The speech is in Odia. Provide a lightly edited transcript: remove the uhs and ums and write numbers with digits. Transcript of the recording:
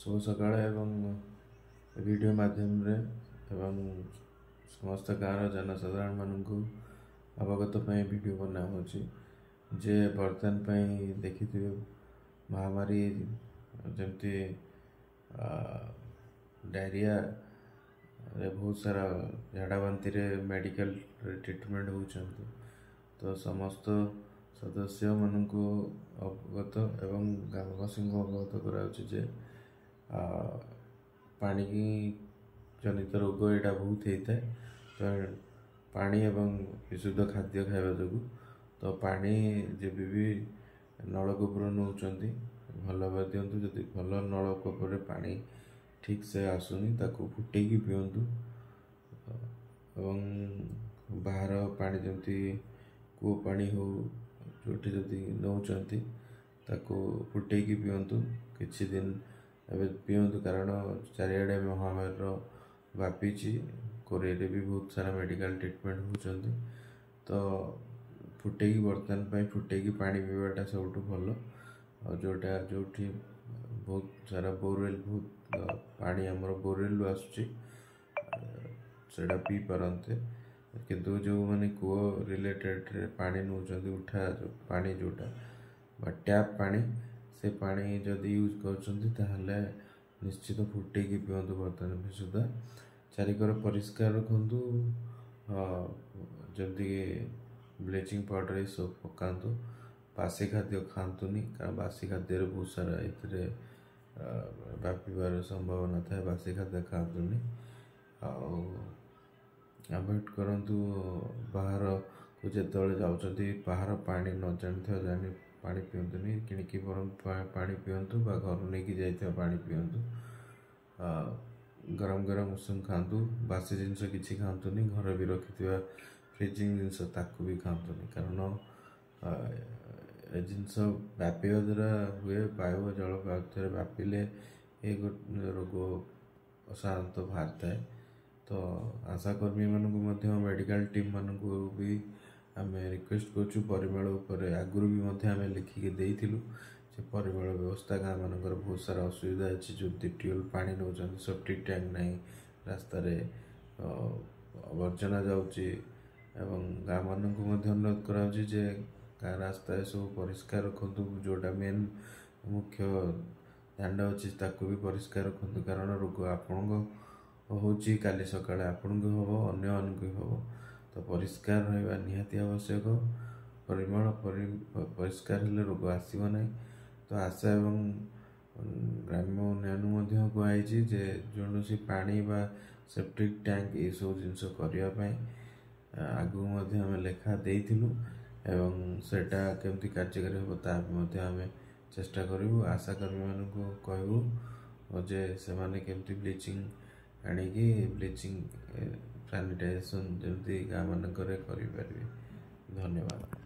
ଶୁଭ ସକାଳ ଏବଂ ଭିଡ଼ିଓ ମାଧ୍ୟମରେ ଏବଂ ସମସ୍ତ ଗାଁର ଜନସାଧାରଣମାନଙ୍କୁ ଅବଗତ ପାଇଁ ଭିଡ଼ିଓ ବନା ହେଉଛି ଯେ ବର୍ତ୍ତମାନ ପାଇଁ ଦେଖିଥିବେ ମହାମାରୀ ଯେମିତି ଡାଇରିଆରେ ବହୁତ ସାରା ଝାଡ଼ା ବାନ୍ତିରେ ମେଡ଼ିକାଲରେ ଟ୍ରିଟମେଣ୍ଟ ହେଉଛନ୍ତି। ତ ସମସ୍ତ ସଦସ୍ୟମାନଙ୍କୁ ଅବଗତ ଏବଂ ଗ୍ରାମବାସୀଙ୍କୁ ଅବଗତ କରାଯାଉଛି ଯେ ପାଣି ଜନିତ ରୋଗ ଏଇଟା ବହୁତ ହେଇଥାଏ, ତ ପାଣି ଏବଂ ବିଶୁଦ୍ଧ ଖାଦ୍ୟ ଖାଇବା ଯୋଗୁଁ। ତ ପାଣି ଯେବେ ବି ନଳକୂପରୁ ନେଉଛନ୍ତି ଭଲ ଭାବରେ ଦିଅନ୍ତୁ। ଯଦି ଭଲ ନଳକୂପରେ ପାଣି ଠିକ୍ ସେ ଆସୁନି, ତାକୁ ଫୁଟେଇକି ପିଅନ୍ତୁ। ଏବଂ ବାହାର ପାଣି ଯେମିତି କୂଅ ପାଣି ହଉ, ଯେଉଁଠି ଯଦି ନେଉଛନ୍ତି ତାକୁ ଫୁଟେଇକି ପିଅନ୍ତୁ। କିଛି ଦିନ ଏବେ ପିଅନ୍ତୁ, କାରଣ ଚାରିଆଡ଼େ ମହାମାରୀର ବ୍ୟାପିଛି। କୋରିଆରେ ବି ବହୁତ ସାରା ମେଡ଼ିକାଲ ଟ୍ରିଟମେଣ୍ଟ ହେଉଛନ୍ତି। ତ ଫୁଟେଇକି ବର୍ତ୍ତମାନ ପାଇଁ ଫୁଟେଇକି ପାଣି ପିଇବାଟା ସବୁଠୁ ଭଲ। ଆଉ ଯେଉଁଟା ଯେଉଁଠି ବହୁତ ସାରା ବୋରୱେଲ୍, ବହୁତ ପାଣି ଆମର ବୋରୱେଲ୍ରୁ ଆସୁଛି, ସେଇଟା ପିଇପାରନ୍ତେ। କିନ୍ତୁ ଯେଉଁମାନେ କୂଅ ରିଲେଟେଡ଼୍ରେ ପାଣି ନେଉଛନ୍ତି, ଉଠା ପାଣି ଯେଉଁଟା ବା ଟ୍ୟାପ୍ ପାଣି, ସେ ପାଣି ଯଦି ୟୁଜ୍ କରୁଛନ୍ତି ତାହେଲେ ନିଶ୍ଚିତ ଫୁଟେଇକି ପିଅନ୍ତୁ। ବର୍ତ୍ତମାନ ସୁଦ୍ଧା ଚାରିକର ପରିଷ୍କାର ରଖନ୍ତୁ, ଯେମିତିକି ବ୍ଲିଚିଂ ପାଉଡ଼ର ଏସବୁ ପକାନ୍ତୁ। ବାସି ଖାଦ୍ୟ ଖାଆନ୍ତୁନି, କାରଣ ବାସି ଖାଦ୍ୟରେ ବହୁତ ସାରା ଏଥିରେ ବ୍ୟାପିବାର ସମ୍ଭାବନା ଥାଏ। ବାସି ଖାଦ୍ୟ ଖାଆନ୍ତୁନି ଆଉ ଆଭଏଡ଼ କରନ୍ତୁ। ବାହାରକୁ ଯେତେବେଳେ ଯାଉଛନ୍ତି, ବାହାର ପାଣି ନ ଜାଣିଥିବା ଜାଣି ପାଣି ପିଅନ୍ତୁନି। କିଣିକି ବରଂ ପାଣି ପିଅନ୍ତୁ ବା ଘରୁ ନେଇକି ଯାଇଥିବା ପାଣି ପିଅନ୍ତୁ। ଗରମ ଗରମ ଉଷୁମ ଖାଆନ୍ତୁ, ବାସି ଜିନିଷ କିଛି ଖାଆନ୍ତୁନି। ଘରେ ବି ରଖିଥିବା ଫ୍ରିଜିଂ ଜିନିଷ ତାକୁ ବି ଖାଆନ୍ତୁନି, କାରଣ ଏ ଜିନିଷ ବ୍ୟାପିବା ଦ୍ୱାରା ହୁଏ। ବାୟୁ ଜଳ ଦ୍ୱାରା ବ୍ୟାପିଲେ ଏ ରୋଗ ସାଧାରଣତଃ ବାହାରିଥାଏ। ତ ଆଶାକର୍ମୀମାନଙ୍କୁ ମଧ୍ୟ, ମେଡ଼ିକାଲ ଟିମ୍ମାନଙ୍କୁ ବି ଆମେ ରିକ୍ୱେଷ୍ଟ କରୁଛୁ ପରିମଳ ଉପରେ। ଆଗରୁ ବି ମଧ୍ୟ ଆମେ ଲେଖିକି ଦେଇଥିଲୁ ଯେ ପରିମଳ ବ୍ୟବସ୍ଥା ଗାଁମାନଙ୍କର ବହୁତ ସାରା ଅସୁବିଧା ଅଛି। ଯେମିତି ଟ୍ୟୁବୱେଲ୍ ପାଣି ନେଉଛନ୍ତି, ସେପ୍ଟିକ୍ ଟ୍ୟାଙ୍କ ନାହିଁ, ରାସ୍ତାରେ ଆବର୍ଜନା ଯାଉଛି। ଏବଂ ଗାଁମାନଙ୍କୁ ମଧ୍ୟ ଅନୁରୋଧ କରାଯାଉଛି ଯେ ଗାଁ ରାସ୍ତାରେ ସବୁ ପରିଷ୍କାର ରଖନ୍ତୁ। ଯେଉଁଟା ମେନ୍ ମୁଖ୍ୟ ଦାଣ୍ଡ ଅଛି ତାକୁ ବି ପରିଷ୍କାର ରଖନ୍ତୁ, କାରଣ ରୋଗ ଆପଣଙ୍କ ହେଉଛି, କାଲି ସକାଳେ ଆପଣଙ୍କୁ ହେବ, ଅନ୍ୟମାନଙ୍କୁ ବି ହେବ। ତ ପରିଷ୍କାର ରହିବା ନିହାତି ଆବଶ୍ୟକ। ପରିମଳ ପରିଷ୍କାର ହେଲେ ରୋଗ ଆସିବ ନାହିଁ। ତ ଆଶା ଏବଂ ଗ୍ରାମ୍ୟ ଉନ୍ନୟନ ମଧ୍ୟ କୁହାହେଇଛି ଯେ କୌଣସି ପାଣି ବା ସେପ୍ଟିକ୍ ଟ୍ୟାଙ୍କ ଏସବୁ ଜିନିଷ କରିବା ପାଇଁ ଆଗକୁ ମଧ୍ୟ ଆମେ ଲେଖା ଦେଇଥିଲୁ ଏବଂ ସେଇଟା କେମିତି କାର୍ଯ୍ୟକାରୀ ହେବ ତାହା ବି ମଧ୍ୟ ଆମେ ଚେଷ୍ଟା କରିବୁ। ଆଶାକର୍ମୀମାନଙ୍କୁ କହିବୁ ଯେ ସେମାନେ କେମିତି ବ୍ଲିଚିଂ ଆଣିକି ବ୍ଲିଚିଂ ସାନିଟାଇଜେସନ୍ ଯେମିତି ଗାଁମାନଙ୍କରେ କରିପାରିବେ। ଧନ୍ୟବାଦ।